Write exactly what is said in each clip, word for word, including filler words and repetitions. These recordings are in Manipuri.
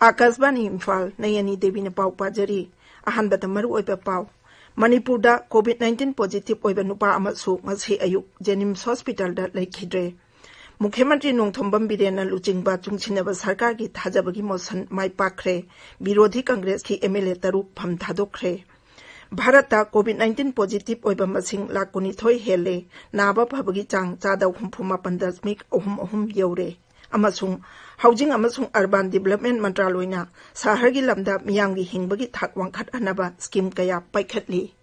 ꯑꯥꯀꯥꯁꯕꯥꯅꯤ ꯏꯝꯐꯥꯜ, ꯅꯌꯅꯤ ꯗꯦꯕꯤꯅ ꯄꯥꯎ ꯄꯥꯖꯔꯤ꯫ ꯑꯍꯥꯟꯕꯗ ꯃꯔꯨꯑꯣꯏꯕ ꯄꯥꯎ꯫ ꯃꯅꯤꯄꯨꯔꯗ COVID nineteen positive ꯑꯣꯏꯕ ꯅꯨꯄꯥ ꯑꯃꯁꯨ ꯉꯁꯤ ꯑꯌꯨꯛ JNIMS hospitalꯗ ꯂꯩꯈꯤꯗ꯭ꯔꯦ꯫ ꯃꯨꯈ꯭ꯌ ꯃꯟꯇ꯭ꯔꯤ ꯅꯣꯡꯊꯣꯝꯕꯝ ꯕꯤꯔꯦꯟꯅ ꯂꯨꯆꯤꯡꯕ ꯆꯨꯡꯁꯤꯟꯅꯕ ꯁꯔꯀꯥꯔꯒꯤ ꯊꯥꯖꯕꯒꯤ ꯃꯣꯁꯟ ꯃꯥꯏ ꯄꯥꯛꯈ꯭ꯔꯦ꯫ ꯕꯤꯔꯣꯙꯤ ꯀꯪꯒ꯭ꯔꯦꯁꯀꯤ MLA ꯇꯔꯨꯛ ꯐꯝ ꯊꯥꯗꯣꯛꯈ꯭ꯔꯦ꯫ ꯚꯥꯔꯠꯇ COVID nineteen positive ꯑꯣꯏꯕ ꯃꯁꯤꯡ ꯂꯥꯈ ꯀꯨꯟꯅꯤꯊꯣꯏ ꯍꯦꯜꯂꯦ꯫ ꯅꯥꯕ ꯐꯕꯒꯤ ꯆꯥꯡ ꯆꯥꯗ ꯍꯨꯝꯐꯨ ꯃꯥꯄꯟ ꯗꯁꯃꯤꯛ ꯑꯍꯨꯝ ꯑꯍꯨꯝ ꯌꯧꯔꯦ꯫ ꯑꯃꯁꯨꯡ Housing ꯑꯃꯁꯨꯡ Urban Development ꯃꯟꯇ꯭ꯔꯥꯂꯣꯏꯅ ꯁꯍꯔꯒꯤ ꯂꯝꯗ ꯃꯤꯌꯥꯝꯒꯤ ꯍꯤꯡꯕꯒꯤ ꯊꯥꯛ ꯋꯥꯡꯈꯠꯍꯟꯅꯕ scheme ꯀꯌꯥ ꯄꯥꯏꯈꯠꯂꯤ꯫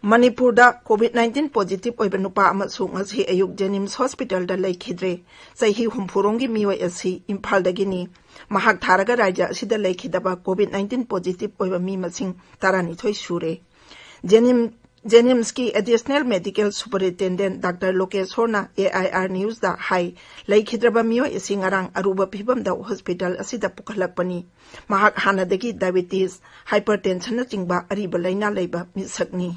ꯃꯅꯤꯄꯨꯔꯗ COVID nineteen positive ꯑꯣꯏꯕ ꯅꯨꯄꯥ ꯑꯃꯁꯨ ꯉꯁꯤ ꯑꯌꯨꯛ JNIMS hospitalꯗ ꯂꯩꯈꯤꯗ꯭ꯔꯦ꯫ ꯆꯍꯤ ꯍꯨꯝꯐꯨ ꯔꯣꯝꯒꯤ ꯃꯤꯑꯣꯏ ꯑꯁꯤ ꯏꯝꯐꯥꯜꯗꯒꯤꯅꯤ꯫ ꯃꯍꯥꯛ ꯊꯥꯔꯒ ꯔꯥꯖ꯭ꯌ ꯑꯁꯤꯗ ꯂꯩꯈꯤꯗꯕ COVID nineteen positive ꯑꯣꯏꯕ ꯃꯤ ꯃꯁꯤꯡ ꯇꯔꯥꯅꯤꯊꯣꯏ ꯁꯨꯔꯦ꯫ JNIMS JNIMSꯀꯤ Additional Medical Superintendent Doctor ꯂꯣꯀꯦꯁꯣꯔꯅ AIR Newsꯇ ꯍꯥꯏ, ꯂꯩꯈꯤꯗ꯭ꯔꯕ ꯃꯤꯑꯣꯏ ꯑꯁꯤ ꯉꯔꯥꯡ ꯑꯔꯨꯕ ꯐꯤꯚꯝꯗ hospital ꯑꯁꯤꯗ ꯄꯨꯈꯠꯂꯛꯄꯅꯤ꯫ ꯃꯍꯥꯛ ꯍꯥꯟꯅꯗꯒꯤ diabetes, hypertensionꯅꯆꯤꯡꯕ ꯑꯔꯤꯕ ꯂꯥꯏꯅꯥ ꯂꯩꯕ ꯃꯤꯁꯛꯅꯤ꯫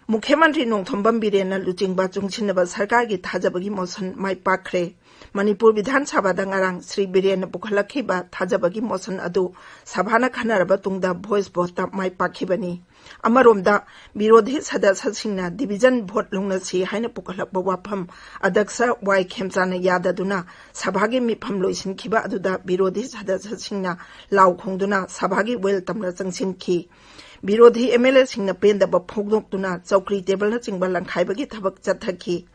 ꯃꯨꯈ꯭ꯌ ꯃꯟꯇ꯭ꯔꯤ ꯅꯣꯡꯊꯣꯝꯕꯝ ꯕꯤꯔꯦꯟꯅ ꯂꯨꯆꯤꯡꯕ ꯆꯨꯡꯁꯤꯟꯅꯕ ꯁꯔꯀꯥꯔꯒꯤ ꯊꯥꯖꯕꯒꯤ ꯃꯣꯁꯟ ꯃꯥꯏ ꯄꯥꯛꯈ꯭ꯔꯦ꯫ ꯃꯅꯤꯄꯨꯔ ꯕꯤꯙꯥꯟ ꯁꯚꯥꯗ ꯉꯔꯥꯡ ꯁ꯭ꯔꯤ ꯕꯤꯔꯦꯟꯅ ꯄꯨꯈꯠꯂꯛꯈꯤꯕ ꯊꯥꯖꯕꯒꯤ ꯃꯣꯁꯟ ꯑꯗꯨ ꯁꯚꯥꯅ ꯈꯟꯅꯔꯕ ꯇꯨꯡꯗ voice voteꯇ ꯃꯥꯏ ꯄꯥꯛꯈꯤꯕꯅꯤ꯫ ꯑꯃꯔꯣꯝꯗ, ꯕꯤꯔꯣꯙꯤ ꯁꯗꯁ꯭ꯌꯁꯤꯡꯅ division vote ꯂꯧꯅꯁꯤ ꯍꯥꯏꯅ ꯄꯨꯈꯠꯂꯛꯄ ꯋꯥꯐꯝ ꯑꯗ꯭ꯌꯛꯁ ꯋꯥꯏ ꯈꯦꯝꯆꯥꯟꯅ ꯌꯥꯗꯗꯨꯅ ꯁꯚꯥꯒꯤ ꯃꯤꯐꯝ ꯂꯣꯏꯁꯤꯟꯈꯤꯕ ꯑꯗꯨꯗ ꯕꯤꯔꯣꯙꯤ ꯁꯗꯁ꯭ꯌꯁꯤꯡꯅ ꯂꯥꯎ ꯈꯣꯡꯗꯨꯅ ꯁꯚꯥꯒꯤ welcomeꯗ ꯆꯪꯁꯤꯟꯈꯤ꯫ ꯕꯤꯔꯣꯙꯤ MLAꯁꯤꯡꯅ ꯄꯦꯟꯗꯕ ꯐꯣꯡꯗꯣꯛꯇꯨꯅ ꯆꯧꯀ꯭ꯔꯤ ꯇꯦꯕꯜꯅꯆꯤꯡꯕ ꯂꯪꯈꯥꯏꯕꯒꯤ ꯊꯕꯛ ꯆꯠꯊꯈꯤ꯫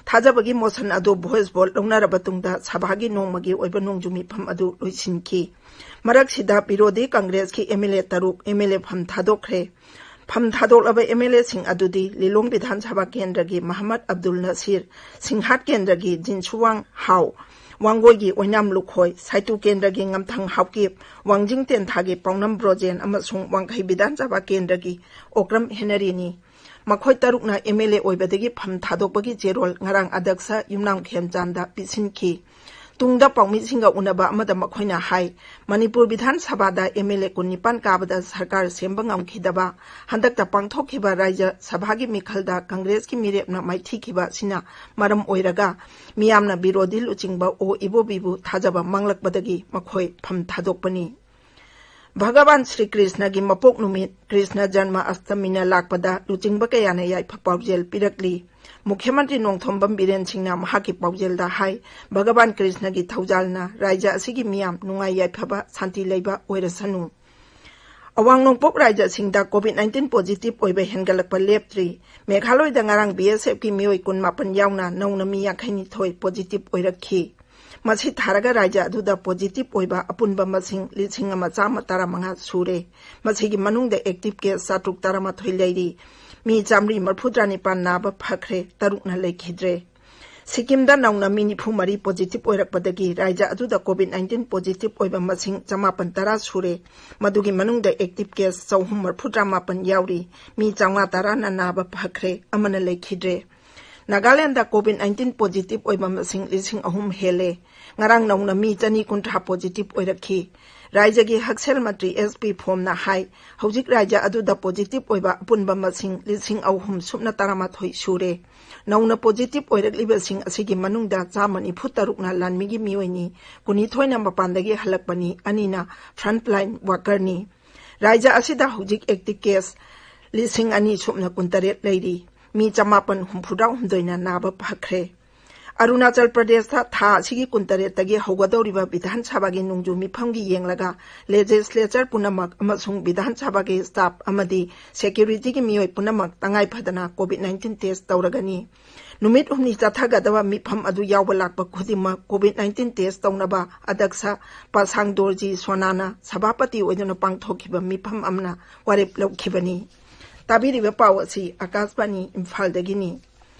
ꯊꯥꯖꯕꯒꯤ ꯃꯣꯁꯟ ꯑꯗꯨ voice vote ꯂꯧꯅꯔꯕ ꯇꯨꯡꯗ ꯁꯚꯥꯒꯤ ꯅꯣꯡꯃꯒꯤ ꯑꯣꯏꯕ ꯅꯣꯡꯖꯨ ꯃꯤꯐꯝ ꯑꯗꯨ ꯂꯣꯏꯁꯤꯟꯈꯤ꯫ ꯃꯔꯛꯁꯤꯗ ꯕꯤꯔꯣꯙꯤ ꯀꯪꯒ꯭ꯔꯦꯁꯀꯤ MLA ꯇꯔꯨꯛ MLA ꯐꯝ ꯊꯥꯗꯣꯛꯈ꯭ꯔꯦ꯫ ꯐꯝ ꯊꯥꯗꯣꯛꯂꯕ MLAꯁꯤꯡ ꯑꯗꯨꯗꯤ ꯂꯤꯂꯣꯡ ꯕꯤꯙꯥꯟ ꯁꯚꯥ ꯀꯦꯟꯗ꯭ꯔꯒꯤ ꯃꯍꯃꯗ ꯑꯕꯗꯨꯜ ꯅꯁꯤꯔ, ꯁꯤꯡꯍꯥꯠ ꯀꯦꯟꯗ꯭ꯔꯒꯤ ꯖꯤꯟꯁꯨꯋꯥꯡ ꯍꯥꯎ, ꯋꯥꯡꯒꯣꯏꯒꯤ ꯑꯣꯏꯅꯥꯝ ꯂꯨꯈꯣꯏ, ꯁꯥꯏꯇꯨ ꯀꯦꯟꯗ꯭ꯔꯒꯤ ꯉꯝꯊꯪ ꯍꯥꯎꯀꯤꯞ, ꯋꯥꯡꯖꯤꯡ ꯇꯦꯟꯊꯥꯒꯤ ꯄꯥꯎꯅꯝ ꯕ꯭ꯔꯣꯖꯦꯟ ꯑꯃꯁꯨꯡ ꯋꯥꯡꯈꯩ ꯕꯤꯙꯥꯟ ꯁꯚꯥ ꯀꯦꯟꯗ꯭ꯔꯒꯤ ꯑꯣꯀ꯭ꯔꯝ ꯍꯦꯅꯔꯤꯅꯤ꯫ ꯃꯈꯣꯏ ꯇꯔꯨꯛꯅ MLA ꯑꯣꯏꯕꯗꯒꯤ ꯐꯝ ꯊꯥꯗꯣꯛꯄꯒꯤ ꯆꯦꯔꯣꯜ ꯉꯔꯥꯡ ꯑꯗ꯭ꯌꯛꯁ ꯌꯨꯝꯅꯥꯝ ꯈꯦꯝꯆꯥꯟꯗ ꯄꯤꯁꯤꯟꯈꯤ꯫ ꯇꯨꯡꯗ ꯄꯥꯎꯃꯤꯁꯤꯡꯒ ꯎꯅꯕ ꯑꯃꯗ ꯃꯈꯣꯏꯅ ꯍꯥꯏ, ꯃꯅꯤꯄꯨꯔ ꯕꯤꯙꯥꯟ ꯁꯚꯥꯗ ꯑꯦꯝ ꯑꯦꯜ ꯑꯦ ꯀꯨꯟꯅꯤꯄꯥꯟ ꯀꯥꯕꯗ ꯁꯔꯀꯥꯔ ꯁꯦꯝꯕ ꯉꯝꯈꯤꯗꯕ, ꯍꯟꯗꯛꯇ ꯄꯥꯡꯊꯣꯛꯈꯤꯕ ꯔꯥꯖ꯭ꯌ ꯁꯚꯥꯒꯤ ꯃꯤꯈꯜꯗ ꯀꯪꯒ꯭ꯔꯦꯁꯀꯤ ꯃꯤꯔꯦꯞꯅ ꯃꯥꯏꯊꯤꯈꯤꯕ ꯑꯁꯤꯅ ꯃꯔꯝ ꯑꯣꯏꯔꯒ ꯃꯤꯌꯥꯝꯅ ꯕꯤꯔꯣꯙꯤ ꯂꯨꯆꯤꯡꯕ ꯑꯣ ꯏꯕꯣꯕꯤꯕꯨ ꯊꯥꯖꯕ ꯃꯥꯡꯂꯛꯄꯗꯒꯤ ꯃꯈꯣꯏ ꯐꯝ ꯊꯥꯗꯣꯛꯄꯅꯤ꯫ ꯚꯒꯋꯥꯟ ꯁ꯭ꯔꯤ ꯀ꯭ꯔꯤꯁꯅꯒꯤ ꯃꯄꯣꯛ ꯅꯨꯃꯤꯠ ꯀ꯭ꯔꯤꯁꯅ ꯖꯟꯃ ꯑꯁꯇꯃꯤꯅ ꯂꯥꯛꯄꯗ ꯂꯨꯆꯤꯡꯕ ꯀꯌꯥꯅ ꯌꯥꯏꯐ ꯄꯥꯎꯖꯦꯜ ꯄꯤꯔꯛꯂꯤ꯫ ꯃꯨꯈ꯭ꯌꯃꯟꯇ꯭ꯔꯤ ꯅꯣꯡꯊꯣꯝꯕꯝ ꯕꯤꯔꯦꯟ ꯁꯤꯡꯅ ꯃꯍꯥꯛꯀꯤ ꯄꯥꯎꯖꯦꯜꯗ ꯍꯥꯏ, ꯚꯒꯋꯥꯟ ꯀ꯭ꯔꯤꯁꯅꯒꯤ ꯊꯧꯖꯥꯜꯅ ꯔꯥꯖ꯭ꯌ ꯑꯁꯤꯒꯤ ꯃꯤꯌꯥꯝ ꯅꯨꯡꯉꯥꯏ ꯌꯥꯏꯐꯕ ꯁꯥꯟꯇꯤ ꯂꯩꯕ ꯑꯣꯏꯔꯁꯅꯨ꯫ ꯑꯋꯥꯡ ꯅꯣꯡꯄꯣꯛ ꯔꯥꯖ꯭ꯌꯁꯤꯡꯗ ꯀꯣꯚꯤꯗ ꯅꯥꯏꯟꯇꯤꯟ ꯄꯣꯖꯤꯇꯤꯚ ꯑꯣꯏꯕ ꯍꯦꯟꯒꯠꯂꯛꯄ ꯂꯦꯞꯇ꯭ꯔꯤ꯫ ꯃꯦꯘꯥꯂꯣꯏꯗ ꯉꯔꯥꯡ ꯕꯤ ꯑꯦꯁ ꯑꯦꯐꯀꯤ ꯃꯤꯑꯣꯏ ꯀꯨꯟꯃꯥꯄꯟ ꯌꯥꯎꯅ ꯅꯧꯅ ꯃꯤ ꯌꯥꯡꯈꯩꯅꯤꯊꯣꯏ ꯄꯣꯖꯤꯇꯤꯚ ꯑꯣꯏꯔꯛꯈꯤ꯫ ꯃꯁꯤ ꯊꯥꯔꯒ ꯔꯥꯖ꯭ꯌ ꯑꯗꯨꯗ ꯄꯣꯖꯤꯇꯤꯚ ꯑꯣꯏꯕ ꯑꯄꯨꯟꯕ ꯃꯁꯤꯡ ꯂꯤꯁꯤꯡ ꯑꯃ ꯆꯥꯝꯃ ꯇꯔꯥꯃꯉꯥ ꯁꯨꯔꯦ꯫ ꯃꯁꯤꯒꯤ ꯃꯅꯨꯡꯗ ꯑꯦꯛꯇꯤꯚ ꯀꯦꯁ ꯆꯥꯇ꯭ꯔꯨꯛ ꯇꯔꯥꯃꯥꯊꯣꯏ ꯂꯩꯔꯤ꯫ ꯃꯤ ꯆꯥꯃꯔꯤ ꯃꯔꯤꯐꯨꯇꯔꯥ ꯅꯤꯄꯥꯟ ꯅꯥꯕ ꯐꯈ꯭ꯔꯦ, ꯇꯔꯨꯛꯅ ꯂꯩꯈꯤꯗ꯭ꯔꯦ꯫ ꯁꯤꯛꯀꯤꯝꯗ ꯅꯧꯅ ꯃꯤ ꯅꯤꯐꯨ ꯃꯔꯤ ꯄꯣꯖꯤꯇꯤꯚ ꯑꯣꯏꯔꯛꯄꯗꯒꯤ ꯔꯥꯖ꯭ꯌ ꯑꯗꯨꯗ ꯀꯣꯚꯤꯗ ꯅꯥꯏꯟꯇꯤꯟ ꯄꯣꯖꯤꯇꯤꯚ ꯑꯣꯏꯕ ꯃꯁꯤꯡ ꯆꯃꯥꯄꯟ ꯇꯔꯥ ꯁꯨꯔꯦ꯫ ꯃꯗꯨꯒꯤ ꯃꯅꯨꯡꯗ ꯑꯦꯛꯇꯤꯚ ꯀꯦꯁ ꯆꯍꯨꯝ ꯃꯔꯤꯐꯨꯇꯔꯥ ꯃꯥꯄꯟ ꯌꯥꯎꯔꯤ꯫ ꯃꯤ ꯆꯥꯝꯃꯉꯥ ꯇꯔꯥꯅ ꯅꯥꯕ ꯐꯈ꯭ꯔꯦ, ꯑꯃꯅ ꯂꯩꯈꯤꯗ꯭ꯔꯦ꯫ ꯅꯥꯒꯥꯂꯦꯟꯗ ꯀꯣꯚꯤꯗ ꯅꯥꯏꯟꯇꯤꯟ ꯄꯣꯖꯤꯇꯤꯚ ꯑꯣꯏꯕ ꯃꯁꯤꯡ ꯂꯤꯁꯤꯡ ꯑꯍꯨꯝ ꯍꯦꯜꯂꯦ꯫ ꯉꯔꯥꯡ ꯅꯧꯅ ꯃꯤ ꯆꯅꯤ ꯀꯨꯟꯊ꯭ꯔꯥ ꯄꯣꯖꯤꯇꯤꯚ ꯑꯣꯏꯔꯛꯈꯤ꯫ ꯔꯥꯖ꯭ꯌꯒꯤ ꯍꯛꯁꯦꯜ ꯃꯟꯇ꯭ꯔꯤ ꯑꯦꯁ ꯄꯤ ꯐꯣꯝꯅ ꯍꯥꯏ, ꯍꯧꯖꯤꯛ ꯔꯥꯖ꯭ꯌ ꯑꯗꯨꯗ ꯄꯣꯖꯤꯇꯤꯚ ꯑꯣꯏꯕ ꯑꯄꯨꯟꯕ ꯃꯁꯤꯡ ꯂꯤꯁꯤꯡ ꯑꯍꯨꯝ ꯁꯨꯞꯅ ꯇꯔꯥꯃꯥꯊꯣꯏ ꯁꯨꯔꯦ꯫ ꯅꯧꯅ ꯄꯣꯖꯤꯇꯤꯚ ꯑꯣꯏꯔꯛꯂꯤꯕꯁꯤꯡ ꯑꯁꯤꯒꯤ ꯃꯅꯨꯡꯗ ꯆꯥꯝꯃ ꯅꯤꯐꯨ ꯇꯔꯨꯛꯅ ꯂꯥꯟꯃꯤꯒꯤ ꯃꯤꯑꯣꯏꯅꯤ, ꯀꯨꯟꯅꯤꯊꯣꯏꯅ ꯃꯄꯥꯟꯗꯒꯤ ꯍꯜꯂꯛꯄꯅꯤ, ꯑꯅꯤꯅ ꯐ꯭ꯔꯟꯠꯂꯥꯏꯟ ꯋꯥꯀꯔꯅꯤ꯫ ꯔꯥꯖ꯭ꯌ ꯑꯁꯤꯗ ꯍꯧꯖꯤꯛ ꯑꯦꯛꯇꯤꯚ ꯀꯦꯁ ꯂꯤꯁꯤꯡ ꯑꯅꯤ ꯁꯨꯞꯅ ꯀꯨꯟꯇꯔꯦꯠ ꯂꯩꯔꯤ꯫ ꯃꯤ ꯆꯃꯥꯄꯟ ꯍꯨꯝꯐꯨꯇꯔꯥꯍꯨꯝꯗꯣꯏꯅ ꯅꯥꯕ ꯐꯈ꯭ꯔꯦ꯫ ꯑꯔꯨꯅꯥꯆꯜ ꯄ꯭ꯔꯗꯦꯁꯇ ꯊꯥ ꯑꯁꯤꯒꯤ ꯀꯨꯟꯇꯔꯦꯠꯇꯒꯤ ꯍꯧꯒꯗꯧꯔꯤꯕ ꯕꯤꯙꯥꯟ ꯁꯚꯥꯒꯤ ꯅꯣꯡꯖꯨ ꯃꯤꯐꯝꯒꯤ ꯌꯦꯡꯂꯒ ꯂꯦꯖꯤꯁꯂꯦꯆꯔ ꯄꯨꯝꯅꯃꯛ ꯑꯃꯁꯨꯡ ꯕꯤꯙꯥꯟ ꯁꯚꯥꯒꯤ ꯁ꯭ꯇꯥꯐ ꯑꯃꯗꯤ ꯁꯦꯀ꯭ꯌꯨꯔꯤꯇꯤꯒꯤ ꯃꯤꯑꯣꯏ ꯄꯨꯝꯅꯃꯛ ꯇꯉꯥꯏ ꯐꯗꯅ ꯀꯣꯚꯤꯗ ꯅꯥꯏꯟꯇꯤꯟ ꯇꯦꯁ ꯇꯧꯔꯒꯅꯤ꯫ ꯅꯨꯃꯤꯠ ꯍꯨꯝꯅꯤ ꯆꯠꯊꯒꯗꯕ ꯃꯤꯐꯝ ꯑꯗꯨ ꯌꯥꯎꯕ ꯂꯥꯛꯄ ꯈꯨꯗꯤꯡꯃꯛ ꯀꯣꯚꯤꯗ ꯅꯥꯏꯟꯇꯤꯟ ꯇꯦꯁ ꯇꯧꯅꯕ ꯑꯗꯛꯁ ꯄꯥꯁꯥꯡ ꯗꯣꯔꯖꯤ ꯁꯣꯅꯥꯅ ꯁꯚꯥꯄꯇꯤ ꯑꯣꯏꯗꯨꯅ ꯄꯥꯡꯊꯣꯛꯈꯤꯕ ꯃꯤꯐꯝ ꯑꯃꯅ ꯋꯥꯔꯦꯞ ꯂꯧꯈꯤꯕꯅꯤ꯫ ꯇꯥꯕꯤꯔꯤꯕ ꯄꯥꯎ ꯑꯁꯤ ꯑꯀꯥꯁꯕꯥꯅꯤ ꯏꯝꯐꯥꯜꯗꯒꯤꯅꯤ꯫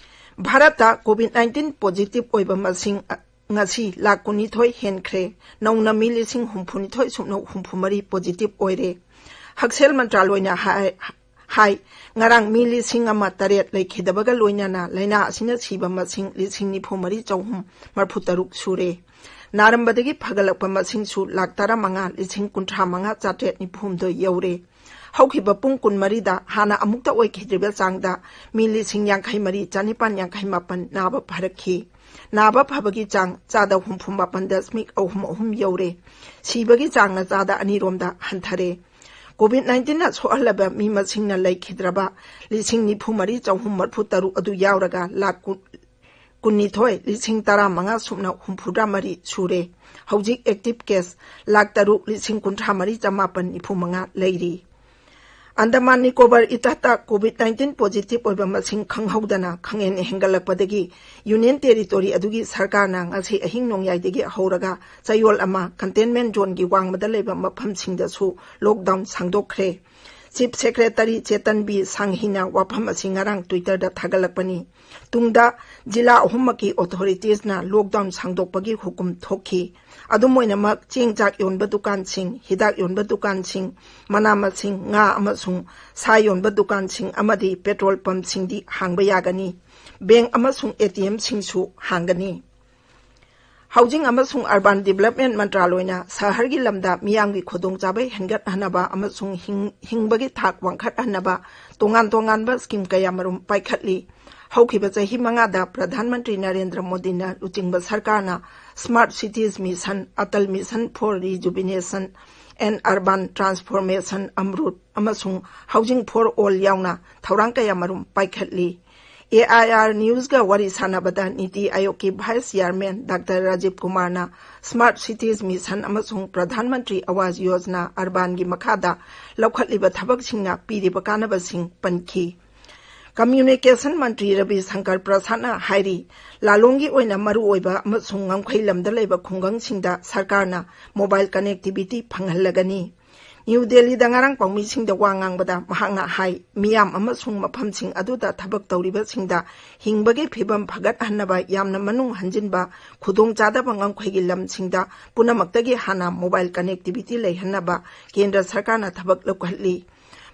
ꯚꯥꯔꯠꯇ ꯀꯣꯚꯤꯗ ꯅꯥꯏꯟꯇꯤꯟ ꯄꯣꯖꯤꯇꯤꯚ ꯑꯣꯏꯕ ꯃꯁꯤꯡ ꯉꯁꯤ ꯂꯥꯈ ꯀꯨꯟꯅꯤꯊꯣꯏ ꯍꯦꯟꯈ꯭ꯔꯦ꯫ ꯅꯧꯅ ꯃꯤ ꯂꯤꯁꯤꯡ ꯍꯨꯝꯐꯨꯅꯤꯊꯣꯏ ꯁꯨꯞꯅ ꯍꯨꯝꯐꯨꯃꯔꯤ ꯄꯣꯖꯤꯇꯤꯚ ꯑꯣꯏꯔꯦ꯫ ꯍꯛꯁꯦꯜ ꯃꯟꯇ꯭ꯔꯥꯂꯣꯏꯅ ꯍꯥꯏ, ꯍꯥꯏ, ꯉꯔꯥꯡ ꯃꯤ ꯂꯤꯁꯤꯡ ꯑꯃ ꯇꯔꯦꯠ ꯂꯩꯈꯤꯗꯕꯒ ꯂꯣꯏꯅꯅ ꯂꯥꯏꯅꯥ ꯑꯁꯤꯅ ꯁꯤꯕ ꯃꯁꯤꯡ ꯂꯤꯁꯤꯡ ꯅꯤꯐꯨ ꯃꯔꯤ ꯆꯍꯨꯝ ꯃꯔꯤꯐꯨ ꯇꯔꯨꯛ ꯁꯨꯔꯦ꯫ ꯅꯥꯔꯝꯕꯗꯒꯤ ꯐꯒꯠꯂꯛꯄ ꯃꯁꯤꯡꯁꯨ ꯂꯥꯈ ꯇꯔꯥꯃꯉꯥ ꯂꯤꯁꯤꯡ ꯀꯨꯟꯊ꯭ꯔꯥ ꯃꯉꯥ ꯆꯥꯇ꯭ꯔꯦꯠ ꯅꯤꯐꯨ ꯍꯨꯝꯗꯣꯏ ꯌꯧꯔꯦ꯫ ꯍꯧꯈꯤꯕ ꯄꯨꯡ ꯀꯨꯟꯃꯔꯤꯗ ꯍꯥꯟꯅ ꯑꯃꯨꯛꯇ ꯑꯣꯏꯈꯤꯗ꯭ꯔꯤꯕ ꯆꯥꯡꯗ ꯃꯤ ꯂꯤꯁꯤꯡ ꯌꯥꯡꯈꯩ ꯃꯔꯤ ꯆꯥꯅꯤꯄꯥꯟ ꯌꯥꯡꯈꯩ ꯃꯥꯄꯟ ꯅꯥꯕ ꯐꯔꯛꯈꯤ꯫ ꯅꯥꯕ ꯐꯕꯒꯤ ꯆꯥꯡ ꯆꯥꯗ ꯍꯨꯝꯐꯨ ꯃꯥꯄꯟ ꯗꯁꯃꯤꯛ ꯑꯍꯨꯝ ꯑꯍꯨꯝ ꯌꯧꯔꯦ꯫ ꯁꯤꯕꯒꯤ ꯆꯥꯡꯅ ꯆꯥꯗ ꯑꯅꯤꯔꯣꯝꯗ ꯍꯟꯊꯔꯦ꯫ COVID nineteenꯅ ꯁꯣꯛꯍꯜꯂꯕ ꯃꯤ ꯃꯁꯤꯡꯅ ꯂꯩꯈꯤꯗ꯭ꯔꯕ ꯂꯤꯁꯤꯡ ꯅꯤꯐꯨ ꯃꯔꯤ ꯆꯍꯨꯝ ꯃꯔꯤꯐꯨ ꯇꯔꯨꯛ ꯑꯗꯨ ꯌꯥꯎꯔꯒ ꯂꯥꯈ ꯀꯨꯟ, ꯀꯨꯟꯅꯤꯊꯣꯏ ꯂꯤꯁꯤꯡ ꯇꯔꯥꯃꯉꯥ ꯁꯨꯞꯅ ꯍꯨꯝꯐꯨꯇꯔꯥ ꯃꯔꯤ ꯁꯨꯔꯦ꯫ ꯍꯧꯖꯤꯛ active case ꯂꯥꯈ ꯇꯔꯨꯛ ꯂꯤꯁꯤꯡ ꯀꯨꯟꯊ꯭ꯔꯥ ꯃꯔꯤ ꯆꯃꯥꯄꯟ ꯅꯤꯐꯨ ꯃꯉꯥ ꯂꯩꯔꯤ꯫ Andaman Nicobar ꯏꯇꯥꯇ COVID nineteen positive ꯑꯣꯏꯕ ꯃꯁꯤꯡ ꯈꯪꯍꯧꯗꯅ ꯈꯪꯍꯦꯟ ꯍꯦꯟꯒꯠꯂꯛꯄꯗꯒꯤ Union Territory ꯑꯗꯨꯒꯤ ꯁꯔꯀꯥꯔꯅ ꯉꯁꯤ ꯑꯍꯤꯡ ꯅꯣꯡꯌꯥꯏꯗꯒꯤ ꯍꯧꯔꯒ ꯆꯌꯣꯜ ꯑꯃ containment zoneꯒꯤ ꯋꯥꯡꯃꯗ ꯂꯩꯕ ꯃꯐꯝꯁꯤꯡꯗꯁꯨ lockdown ꯁꯥꯡꯗꯣꯛꯈ꯭ꯔꯦ꯫ Chief Secretary Chetan B ꯁꯥꯡꯍꯤꯅ ꯋꯥꯐꯝ ꯑꯁꯤ ꯉꯔꯥꯡ Twitterꯗ ꯊꯥꯒꯠꯂꯛꯄꯅꯤ꯫ ꯇꯨꯡꯗ ꯖꯤꯂꯥ ꯑꯍꯨꯝꯃꯛꯀꯤ authoritiesꯅ lockdown ꯁꯥꯡꯗꯣꯛꯄꯒꯤ ꯍꯨꯀꯨꯝ ꯊꯣꯛꯈꯤ꯫ ꯑꯗꯨꯝ ꯑꯣꯏꯅꯃꯛ, ꯆꯦꯡ ꯆꯥꯛ ꯌꯣꯟꯕ ꯗꯨꯀꯥꯟꯁꯤꯡ, ꯍꯤꯗꯥꯛ ꯌꯣꯟꯕ ꯗꯨꯀꯥꯟꯁꯤꯡ, ꯃꯅꯥ ꯃꯁꯤꯡ, ꯉꯥ ꯑꯃꯁꯨꯡ ꯁꯥ ꯌꯣꯟꯕ ꯗꯨꯀꯥꯟꯁꯤꯡ ꯑꯃꯗꯤ petrol pumpꯁꯤꯡꯗꯤ ꯍꯥꯡꯕ ꯌꯥꯒꯅꯤ꯫ Bank ꯑꯃꯁꯨꯡ ATMꯁꯤꯡꯁꯨ ꯍꯥꯡꯒꯅꯤ꯫ Housing ꯑꯃꯁꯨꯡ Urban Development ꯃꯟꯇ꯭ꯔꯥꯂꯣꯏꯅ ꯁꯍꯔꯒꯤ ꯂꯝꯗ ꯃꯤꯌꯥꯝꯒꯤ ꯈꯨꯗꯣꯡꯆꯥꯕ ꯍꯦꯟꯒꯠꯍꯟꯅꯕ ꯑꯃꯁꯨꯡ ꯍꯤꯡ-, ꯍꯤꯡꯕꯒꯤ ꯊꯥꯛ ꯋꯥꯡꯈꯠꯍꯟꯅꯕ ꯇꯣꯉꯥꯟ ꯇꯣꯉꯥꯟꯕ scheme ꯀꯌꯥꯃꯔꯨꯝ ꯄꯥꯏꯈꯠꯂꯤ꯫ ꯍꯧꯈꯤꯕ ꯆꯍꯤ ꯃꯉꯥꯗ ꯄ꯭ꯔꯙꯥꯟ ꯃꯟꯇ꯭ꯔꯤ ꯅꯔꯦꯟꯗ꯭ꯔ ꯃꯣꯗꯤꯅ ꯂꯨꯆꯤꯡꯕ ꯁꯔꯀꯥꯔꯅ Smart Cities Mission, Atal Mission for Rejuvenation and Urban Transformation, AMRUT, ꯑꯃꯁꯨꯡ Housing for All ꯌꯥꯎꯅ ꯊꯧꯔꯥꯡ ꯀꯌꯥꯃꯔꯨꯝ ꯄꯥꯏꯈꯠꯂꯤ꯫ AIR Newsꯀ ꯋꯥꯔꯤ ꯁꯥꯟꯅꯕꯗ ꯅꯤꯇꯤ ꯑꯥꯌꯣꯒꯀꯤ Vice Chairman Doctor ꯔꯥꯖꯤꯕ ꯀꯨꯃꯥꯔꯅ Smart Cities Mission ꯑꯃꯁꯨꯡ ꯄ꯭ꯔꯙꯥꯟ ꯃꯟꯇ꯭ꯔꯤ ꯑꯋꯥꯖ ꯌꯣꯖꯅꯥ Urbanꯒꯤ ꯃꯈꯥꯗ ꯂꯧꯈꯠꯂꯤꯕ ꯊꯕꯛꯁꯤꯡꯅ ꯄꯤꯔꯤꯕ ꯀꯥꯟꯅꯕꯁꯤꯡ ꯄꯟꯈꯤ꯫ Communication ꯃꯟꯇ꯭ꯔꯤ ꯔꯕꯤ ꯁꯪꯀꯔ ꯄ꯭ꯔꯁꯥꯗꯅ ꯍꯥꯏꯔꯤ, ꯂꯥꯂꯣꯡꯒꯤ ꯑꯣꯏꯅ ꯃꯔꯨꯑꯣꯏꯕ ꯑꯃꯁꯨꯡ ꯉꯝꯈꯩ ꯂꯝꯗ ꯂꯩꯕ ꯈꯨꯡꯒꯪꯁꯤꯡꯗ ꯁꯔꯀꯥꯔꯅ mobile connectivity ꯐꯪꯍꯜꯂꯒꯅꯤ꯫ ꯅ꯭ꯌꯨ ꯗꯦꯜꯂꯤꯗ ꯉꯔꯥꯡ ꯄꯥꯎꯃꯤꯁꯤꯡꯗ ꯋꯥ ꯉꯥꯡꯕꯗ ꯃꯍꯥꯛꯅ ꯍꯥꯏ, ꯃꯤꯌꯥꯝ ꯑꯃꯁꯨꯡ ꯃꯐꯝꯁꯤꯡ ꯑꯗꯨꯗ ꯊꯕꯛ ꯇꯧꯔꯤꯕꯁꯤꯡꯗ ꯍꯤꯡꯕꯒꯤ ꯐꯤꯚꯝ ꯐꯒꯠꯍꯟꯅꯕ ꯌꯥꯝꯅ ꯃꯅꯨꯡ ꯍꯟꯖꯤꯟꯕ ꯈꯨꯗꯣꯡꯆꯥꯗꯕ ꯉꯝꯈꯩꯒꯤ ꯂꯝꯁꯤꯡꯗ ꯄꯨꯝꯅꯃꯛꯇꯒꯤ ꯍꯥꯟꯅ mobile connectivity ꯂꯩꯍꯟꯅꯕ ꯀꯦꯟꯗ꯭ꯔ ꯁꯔꯀꯥꯔꯅ ꯊꯕꯛ ꯂꯧꯈꯠꯂꯤ꯫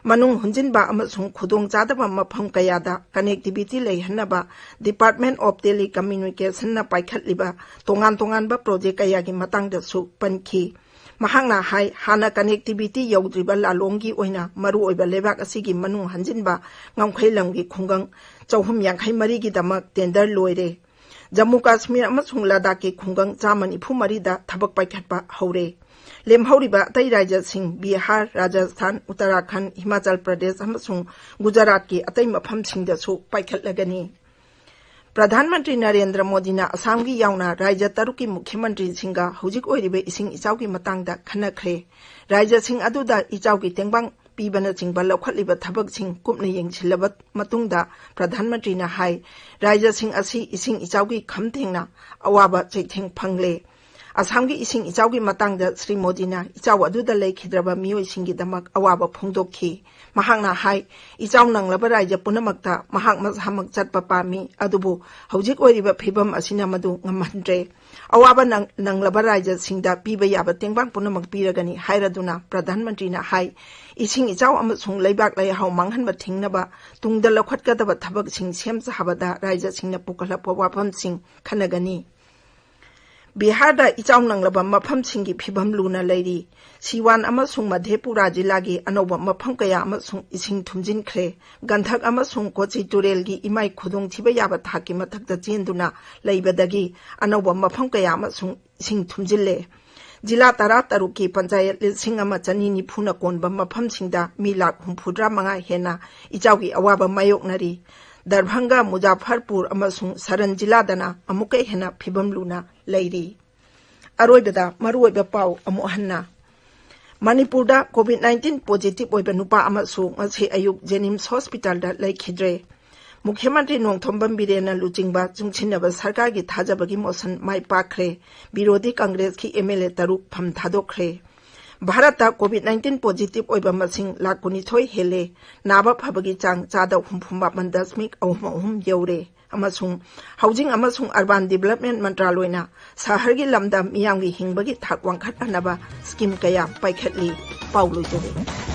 ꯃꯅꯨꯡ ꯍꯨꯟꯖꯤꯟꯕ ꯑꯃꯁꯨꯡ ꯈꯨꯗꯣꯡꯆꯥꯗꯕ ꯃꯐꯝ ꯀꯌꯥꯗ connectivity ꯂꯩꯍꯟꯅꯕ Department of Telecommunicationꯅ ꯄꯥꯏꯈꯠꯂꯤꯕ ꯇꯣꯉꯥꯟ ꯇꯣꯉꯥꯟꯕ project ꯀꯌꯥꯒꯤ ꯃꯇꯥꯡꯗꯁꯨ ꯄꯟꯈꯤ꯫ ꯃꯍꯥꯛꯅ ꯍꯥꯏ, ꯍꯥꯟꯅ connectivity ꯌꯧꯗ꯭ꯔꯤꯕ ꯂꯥꯂꯣꯡꯒꯤ ꯑꯣꯏꯅ ꯃꯔꯨꯑꯣꯏꯕ ꯂꯩꯕꯥꯛ ꯑꯁꯤꯒꯤ ꯃꯅꯨꯡ ꯍꯟꯖꯤꯟꯕ ꯉꯝꯈꯩ ꯂꯝꯒꯤ ꯈꯨꯡꯒꯪ ꯆꯍꯨꯝ ꯌꯥꯡꯈꯩ ꯃꯔꯤꯒꯤꯗꯃꯛ tender ꯂꯣꯏꯔꯦ꯫ ꯖꯝꯃꯨ ꯀꯥꯁꯃꯤꯔ ꯑꯃꯁꯨꯡ ꯂꯗꯥꯈꯀꯤ ꯈꯨꯡꯒꯪ ꯆꯥꯝꯃ ꯅꯤꯐꯨ ꯃꯔꯤꯗ ꯊꯕꯛ ꯄꯥꯏꯈꯠꯄ ꯍꯧꯔꯦ꯫ ꯂꯦꯝꯍꯧꯔꯤꯕ ꯑꯇꯩ ꯔꯥꯖ꯭ꯌꯁꯤꯡ ꯕꯤꯍꯥꯔ, ꯔꯥꯖꯁꯊꯥꯟ, ꯎꯠꯇꯔꯥꯈꯟꯗ, ꯍꯤꯃꯥꯆꯜ ꯄ꯭ꯔꯗꯦꯁ ꯑꯃꯁꯨꯡ ꯒꯨꯖꯔꯥꯠꯀꯤ ꯑꯇꯩ ꯃꯐꯝꯁꯤꯡꯗꯁꯨ ꯄꯥꯏꯈꯠꯂꯒꯅꯤ꯫ ꯄ꯭ꯔꯙꯥꯟ ꯃꯟꯇ꯭ꯔꯤ ꯅꯔꯦꯟꯗ꯭ꯔ ꯃꯣꯗꯤꯅ ꯑꯁꯥꯝꯒꯤ ꯌꯥꯎꯅ ꯔꯥꯖ꯭ꯌ ꯇꯔꯨꯛꯀꯤ ꯃꯨꯈ꯭ꯌ ꯃꯟꯇ꯭ꯔꯤꯁꯤꯡꯒ ꯍꯧꯖꯤꯛ ꯑꯣꯏꯔꯤꯕ ꯏꯁꯤꯡ ꯏꯆꯥꯎꯒꯤ ꯃꯇꯥꯡꯗ ꯈꯟꯅꯈ꯭ꯔꯦ꯫ ꯔꯥꯖ꯭ꯌꯁꯤꯡ ꯑꯗꯨꯗ ꯏꯆꯥꯎꯒꯤ ꯇꯦꯡꯕꯥꯡ ꯄꯤꯕꯅꯆꯤꯡꯕ ꯂꯧꯈꯠꯂꯤꯕ ꯊꯕꯛꯁꯤꯡ ꯀꯨꯞꯅ ꯌꯦꯡꯁꯤꯜꯂꯕ ꯃꯇꯨꯡꯗ ꯄ꯭ꯔꯙꯥꯟ ꯃꯟꯇ꯭ꯔꯤꯅ ꯍꯥꯏ, ꯔꯥꯖ꯭ꯌꯁꯤꯡ ꯑꯁꯤ ꯏꯁꯤꯡ ꯏꯆꯥꯎꯒꯤ ꯈꯝ ꯊꯦꯡꯅ ꯑꯋꯥꯕ ꯆꯩꯊꯦꯡ ꯐꯪꯂꯦ꯫ ꯑꯁꯥꯝꯒꯤ ꯏꯁꯤꯡ ꯏꯆꯥꯎꯒꯤ ꯃꯇꯥꯡꯗ ꯁ꯭ꯔꯤ ꯃꯣꯗꯤꯅ ꯏꯆꯥꯎ ꯑꯗꯨꯗ ꯂꯩꯈꯤꯗ꯭ꯔꯕ ꯃꯤꯑꯣꯏꯁꯤꯡꯒꯤꯗꯃꯛ ꯑꯋꯥꯕ ꯐꯣꯡꯗꯣꯛꯈꯤ꯫ ꯃꯍꯥꯛꯅ ꯍꯥꯏ, ꯏꯆꯥꯎ ꯅꯪꯂꯕ ꯔꯥꯖ꯭ꯌ ꯄꯨꯝꯅꯃꯛꯇ ꯃꯍꯥꯛ ꯃꯁꯥꯃꯛ ꯆꯠꯄ ꯄꯥꯝꯃꯤ, ꯑꯗꯨꯕꯨ ꯍꯧꯖꯤꯛ ꯑꯣꯏꯔꯤꯕ ꯐꯤꯕꯝ ꯑꯁꯤꯅ ꯃꯗꯨ ꯉꯝꯍꯟꯗ꯭ꯔꯦ꯫ ꯑꯋꯥꯕ ꯅꯪ-, ꯅꯪꯂꯕ ꯔꯥꯖ꯭ꯌꯁꯤꯡꯗ ꯄꯤꯕ ꯌꯥꯕ ꯇꯦꯡꯕꯥꯡ ꯄꯨꯝꯅꯃꯛ ꯄꯤꯔꯒꯅꯤ ꯍꯥꯏꯔꯗꯨꯅ ꯄ꯭ꯔꯙꯥꯟ ꯃꯟꯇ꯭ꯔꯤꯅ ꯍꯥꯏ, ꯏꯁꯤꯡ ꯏꯆꯥꯎ ꯑꯃꯁꯨꯡ ꯂꯩꯕꯥꯛ ꯂꯩꯍꯥꯎ ꯃꯥꯡꯍꯟꯕ ꯊꯤꯡꯅꯕ ꯇꯨꯡꯗ ꯂꯧꯈꯠꯀꯗꯕ ꯊꯕꯛꯁꯤꯡ ꯁꯦꯝ ꯁꯥꯕꯗ ꯔꯥꯖ꯭ꯌꯁꯤꯡꯅ ꯄꯨꯈꯠꯂꯛꯄ ꯋꯥꯐꯝꯁꯤꯡ ꯈꯟꯅꯒꯅꯤ꯫ ꯕꯤꯍꯥꯔꯗ ꯏꯆꯥꯎ ꯅꯪꯂꯕ ꯃꯐꯝꯁꯤꯡꯒꯤ ꯐꯤꯕꯝ ꯂꯨꯅ ꯂꯩꯔꯤ꯫ ꯁꯤꯋꯥꯟ ꯑꯃꯁꯨꯡ ꯃꯙꯦꯄꯨꯔꯥ ꯖꯤꯂꯥꯒꯤ ꯑꯅꯧꯕ ꯃꯐꯝ ꯀꯌꯥ ꯑꯃꯁꯨꯡ ꯏꯁꯤꯡ ꯊꯨꯝꯖꯤꯟꯈ꯭ꯔꯦ꯫ ꯒꯟꯙꯛ ꯑꯃꯁꯨꯡ ꯀꯣꯆꯤ ꯇꯨꯔꯦꯜꯒꯤ ꯏꯃꯥꯏ ꯈꯨꯗꯣꯡꯊꯤꯕ ꯌꯥꯕ ꯊꯥꯛꯀꯤ ꯃꯊꯛꯇ ꯆꯦꯟꯗꯨꯅ ꯂꯩꯕꯗꯒꯤ ꯑꯅꯧꯕ ꯃꯐꯝ ꯀꯌꯥ ꯑꯃꯁꯨꯡ ꯏꯁꯤꯡ ꯊꯨꯝꯖꯤꯜꯂꯦ꯫ ꯖꯤꯂꯥ ꯇꯔꯥꯇꯔꯨꯛꯀꯤ ꯄꯟꯆꯥꯌꯠ ꯂꯤꯁꯤꯡ ꯑꯃ ꯆꯅꯤ ꯅꯤꯐꯨꯅ ꯀꯣꯟꯕ ꯃꯐꯝꯁꯤꯡꯗ ꯃꯤ ꯂꯥꯈ ꯍꯨꯝꯐꯨꯇꯔꯥ ꯃꯉꯥ ꯍꯦꯟꯅ ꯏꯆꯥꯎꯒꯤ ꯑꯋꯥꯕ ꯃꯥꯌꯣꯛꯅꯔꯤ꯫ ꯗꯔꯚꯪꯒ, ꯃꯨꯖꯥꯐꯔꯄꯨꯔ ꯑꯃꯁꯨꯡ ꯁꯔꯟ ꯖꯤꯂꯥꯗꯅ ꯑꯃꯨꯛꯀ ꯍꯦꯟꯅ ꯐꯤꯕꯝ ꯂꯨꯅ ꯂꯩꯔꯤ꯫ ꯑꯔꯣꯏꯕꯗ ꯃꯔꯨꯑꯣꯏꯕ ꯄꯥꯎ ꯑꯃꯨꯛ ꯍꯟꯅ꯫ ꯃꯅꯤꯄꯨꯔꯗ COVID nineteen positive ꯑꯣꯏꯕ ꯅꯨꯄꯥ ꯑꯃꯁꯨ ꯉꯁꯤ ꯑꯌꯨꯛ JNIMS hospitalꯗ ꯂꯩꯈꯤꯗ꯭ꯔꯦ꯫ ꯃꯨꯈ꯭ꯌ ꯃꯟꯇ꯭ꯔꯤ ꯅꯣꯡꯊꯣꯝꯕꯝ ꯕꯤꯔꯦꯟꯅ ꯂꯨꯆꯤꯡꯕ ꯆꯨꯡꯁꯤꯟꯅꯕ ꯁꯔꯀꯥꯔꯒꯤ ꯊꯥꯖꯕꯒꯤ motion ꯃꯥꯏ ꯄꯥꯛꯈ꯭ꯔꯦ꯫ ꯕꯤꯔꯣꯙꯤ ꯀꯪꯒ꯭ꯔꯦꯁꯀꯤ MLA ꯇꯔꯨꯛ ꯐꯝ ꯊꯥꯗꯣꯛꯈ꯭ꯔꯦ꯫ ꯚꯥꯔꯠꯇ COVID nineteen positive ꯑꯣꯏꯕ ꯃꯁꯤꯡ ꯂꯥꯈ ꯀꯨꯟꯅꯤꯊꯣꯏ ꯍꯦꯜꯂꯦ꯫ ꯅꯥꯕ ꯐꯕꯒꯤ ꯆꯥꯡ ꯆꯥꯗ ꯍꯨꯝꯐꯨ ꯃꯥꯄꯟ ꯗꯁꯃꯤꯛ ꯑꯍꯨꯝ ꯑꯍꯨꯝ ꯌꯧꯔꯦ꯫ ꯑꯃꯁꯨꯡ Housing ꯑꯃꯁꯨꯡ Urban Development ꯃꯟꯇ꯭ꯔꯥꯂꯣꯏꯅ ꯁꯍꯔꯒꯤ ꯂꯝꯗ ꯃꯤꯌꯥꯝꯒꯤ ꯍꯤꯡꯕꯒꯤ ꯊꯥꯛ ꯋꯥꯡꯈꯠꯍꯟꯅꯕ scheme ꯀꯌꯥ ꯄꯥꯏꯈꯠꯂꯤ꯫ ꯄꯥꯎ ꯂꯣꯏꯖꯔꯦ꯫